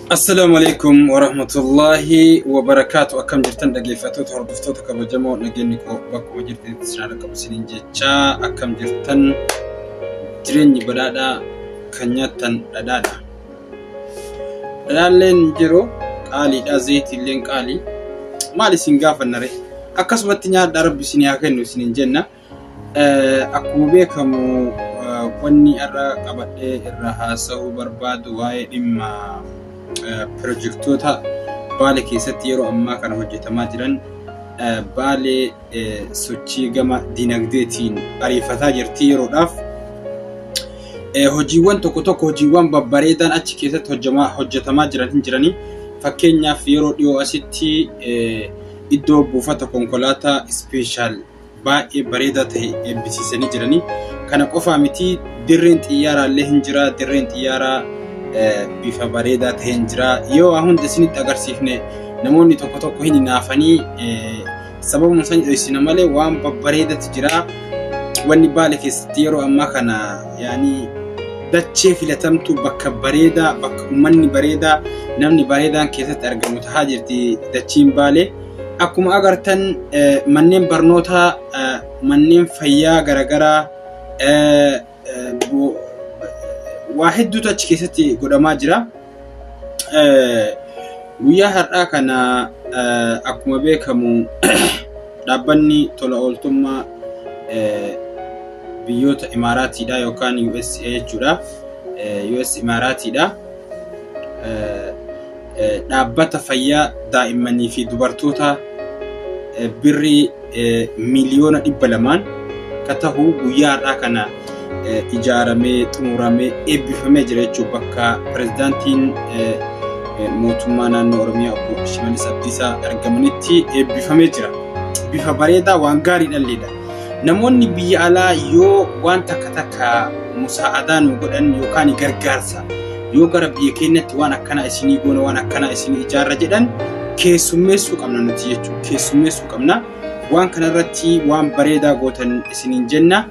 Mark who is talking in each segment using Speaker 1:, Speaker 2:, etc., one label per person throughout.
Speaker 1: Assalaamu alaikum warahmatullaahi wabarakaatu. Akkam jirtan dhaggeeffattoota, hordoftoota kabajamoo? Nageenyi koo bakkuma jirtanitti isin haa qabu isiniin jechaa, akkam jirtan? Jireenyi badhaadhaa, kan nyaattan dhadhaadha. Dhadhaalleen jiru qaaliidha, zayitiilleen qaalii. Maal isin gaafanna ree? Akkasumatti nyaadhaa, rabbi isin haa kennu isiniin jenna. Akkuma beekamu, wanni har'a qabadhee irraa haasa'uu barbaadu waa'ee dhimma pirojektoota Baale keessatti yeroo ammaa kana hojjetamaa jiran. Baalee sochii gama dinagdeetiin ariifataa jirti yeroodhaaf. Hojiiwwan tokko tokko, hojiiwwan babbareedaan achi keessatti hojjetamaa jiran hin jiranii. Fakkeenyaaf, yeroo dhiyoo asitti iddoo buufata konkolaataa special baay'ee bareedaa ta'e eebbisiisanii jiranii. Kana qofaa miti, dirreen xiyyaaraa illee hin jira. Dirreen xiyyaaraa bifa bareedaa ta'e hin jira. Yoo waa hunda isinitti agarsiifne namoonni tokko tokko hin hinaafanii, sababuma san dhoksina malee waan babbareedatu jira. Wanni Baale keessatti yeroo ammaa kana yaani dachee filatamtu, bakka bareedaa, bakka uummanni bareedaa, namni bareedaan keessatti argamu tahaa jirti dachiin Baalee. Akkuma agartan, manneen barnootaa, manneen fayyaa garaagaraa, waa hedduutu achi keessatti godhamaa jira. Guyyaa har'aa kana akkuma beekamu dhaabbanni tola ooltummaa biyyoota Imaaraatiidha yookaan USA jechuudha. US Imaaraatiidha. Dhaabbata fayyaa daa'immanii fi dubartoota birrii 200,000,000 ka tahu guyyaa har'aa kana ijaaramee xumuramee eebbifamee jira jechuun, bakka pirezidaantiin mootummaa naannoo Oromiyaa obbo Shimallis Abdiisaa argamanitti eebbifamee jira. Bifa bareedaa, waan gaarii dhalleedha. Namoonni biyya alaa yoo waan takka takka musaa'adaa nu godhan yookaan gargaarsa yoo gara biyya keenyatti waan akkanaa isinii goona, waan akkanaa isinii ijaarra jedhan, keessummeessuu qabna nuti jechuudha. Keessummeessuu qabna. Waan kanarratti waan bareedaa gootan isiniin jenna.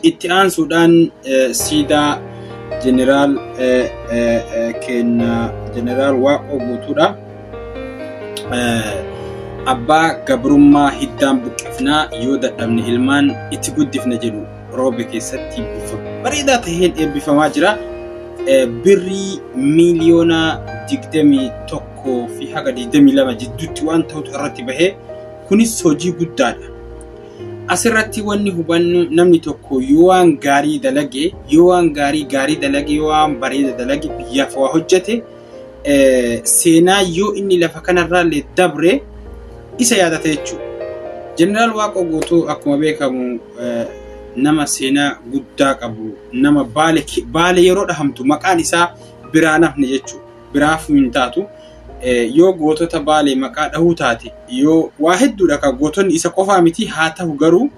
Speaker 1: Itti aansuudhaan siidaa jeneraal keenya, jeneraal Waaqoo Guutuudha. Abbaa gabrummaa hiddaan buqqifnaa, yoo dadhabne ilmaan itti guddifna jedhu Roobe keessatti bifa bareedaa taheen eebbifamaa jira. Birrii 21,000,000 fi haga 22 jidduutti waan ta'utu irratti bahee, kunis hojii guddaadha. Asirratti wanni hubannu, namni tokko yoo waan gaarii dalage, yoo waan gaarii gaarii dalage, yoo waan bareeda dalage, biyyaaf waa hojjete, seenaa yoo inni lafa kanarraallee dabre isa yaadata jechuudha. Jeneraal Waaqoo Guutuu akkuma beekamu nama seenaa guddaa qabu, nama Baale yeroo dhahamtu maqaan isaa biraa nafne jechuudha. Biraafuu hin taatu. Yoo gootota Baalee maqaa dhahuu taate, yoo waa hedduudha ka gootonni, isa qofaa miti. Haa ta'u garuu,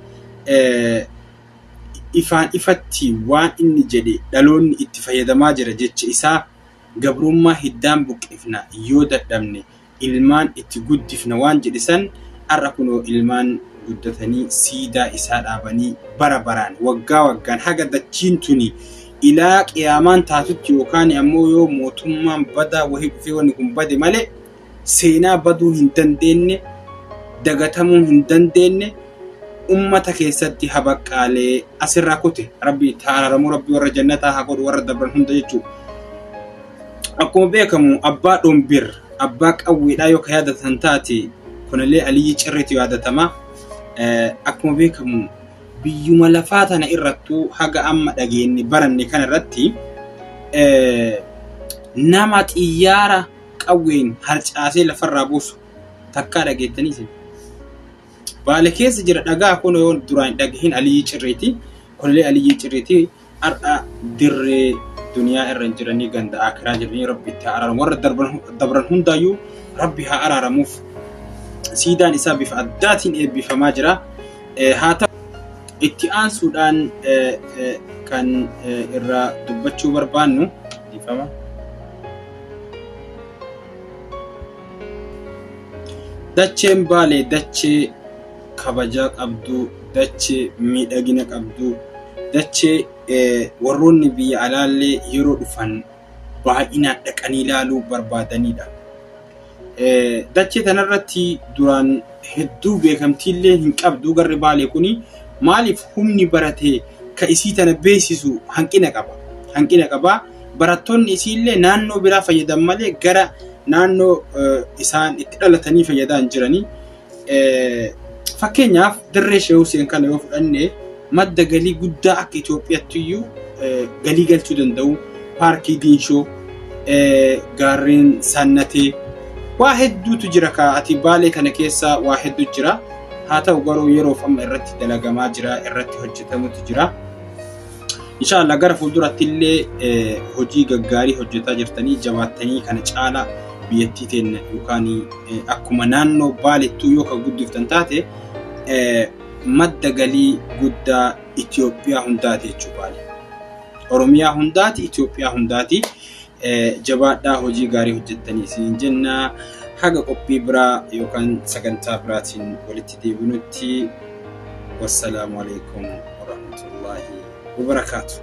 Speaker 1: ifaan ifatti waan inni jedhe dhaloonni itti fayyadamaa jira. Jecha isaa, "Gabrummaa hiddaan buqqifna, yoo dadhabne ilmaan itti guddifna," waan jedhe san har'a kunoo ilmaan guddatanii siidaa isaa dhaabanii bara baraan, waggaa waggaan, haga dachiin tuni ilaa qiyaamaan taatutti, yookaan ammoo yoo mootummaan badaa wahii dhufee wanni kun bade malee, seenaa baduu hin dandeenye, dagatamuu hin dandeenye ummata keessatti habaqqaalee asirraa kute. Rabbi itti haa araaramuu, rabbi warra jannataa haa godhu warra dabran hunda jechuudha. Akkuma beekamu, abbaa dhombir, abbaa qawweedhaa yoo ka yaadatan taate, kunalee Aliyyi Cirriitu yaadatama. Akkuma beekamu, biyyuma lafaa tana irrattuu haga amma dhageenye baranne kana irratti nama xiyyaara qawween harcaasee lafarraa buusu takkaa dhageettanii isin? Baale keessa jira, dhagaa kun yoo duraan hin dhagahin, Aliyyi Cirriiti. Kunalee Aliyyi Cirriiti. Har'a dirree duniyaa irra hin jiranii, ganda akiraa jiranii. Rabbi itti haa araaramu. Warra dabran hundaayyuu rabbi haa araaramuuf. Siidaan isaa bifa addaatiin eebbifamaa jira. Haa ta'u, itti aansuudhaan kan irraa dubbachuu barbaannu, dhiifama. Dacheen Baalee dachee kabajaa qabdu, dachee miidhagina qabdu, dachee warroonni biyya alaallee yeroo dhufan baay'inaan dhaqanii ilaaluu barbaadanidha. Dachee tanarratti duraan hedduu beekamtiillee hin qabdu garri Baalee kuni maaliif humni barate ka isii tana beeksisu hanqina qaba. Hanqina qaba. Barattoonni isiillee naannoo biraa fayyadan malee gara naannoo isaan itti dhalatanii fayyadaa hin jiranii. Fakkeenyaaf dirree Shee Huseen kana yoo fudhanne madda galii guddaa akka Itoophiyaatti iyyuu galii galchuu danda'u paarkii Diinshoo gaarreen Sannatee waa hedduutu jira ka ati Baalee kana keessa waa hedduu jira. Haa ta'u garuu yeroof amma irratti dalagamaa jira irratti hojjetamutu jira. Inshaallah gara fuulduratti illee hojii gaggaarii hojjetaa jirtanii jabaattanii kana caalaa biyyattii teenna yookaan akkuma naannoo Baalettuu yoo kan guddiftan taate madda galii guddaa Itoophiyaa hundaati jechuudha Baale. Oromiyaa hundaati Itoophiyaa hundaati. Jabaadhaa hojii gaarii hojjettanii isin jenna. Haga qophii biraa yookaan sagantaa biraatiin walitti deebinutti wassalaamu alaikum warahmatullaahi wabarakaatu.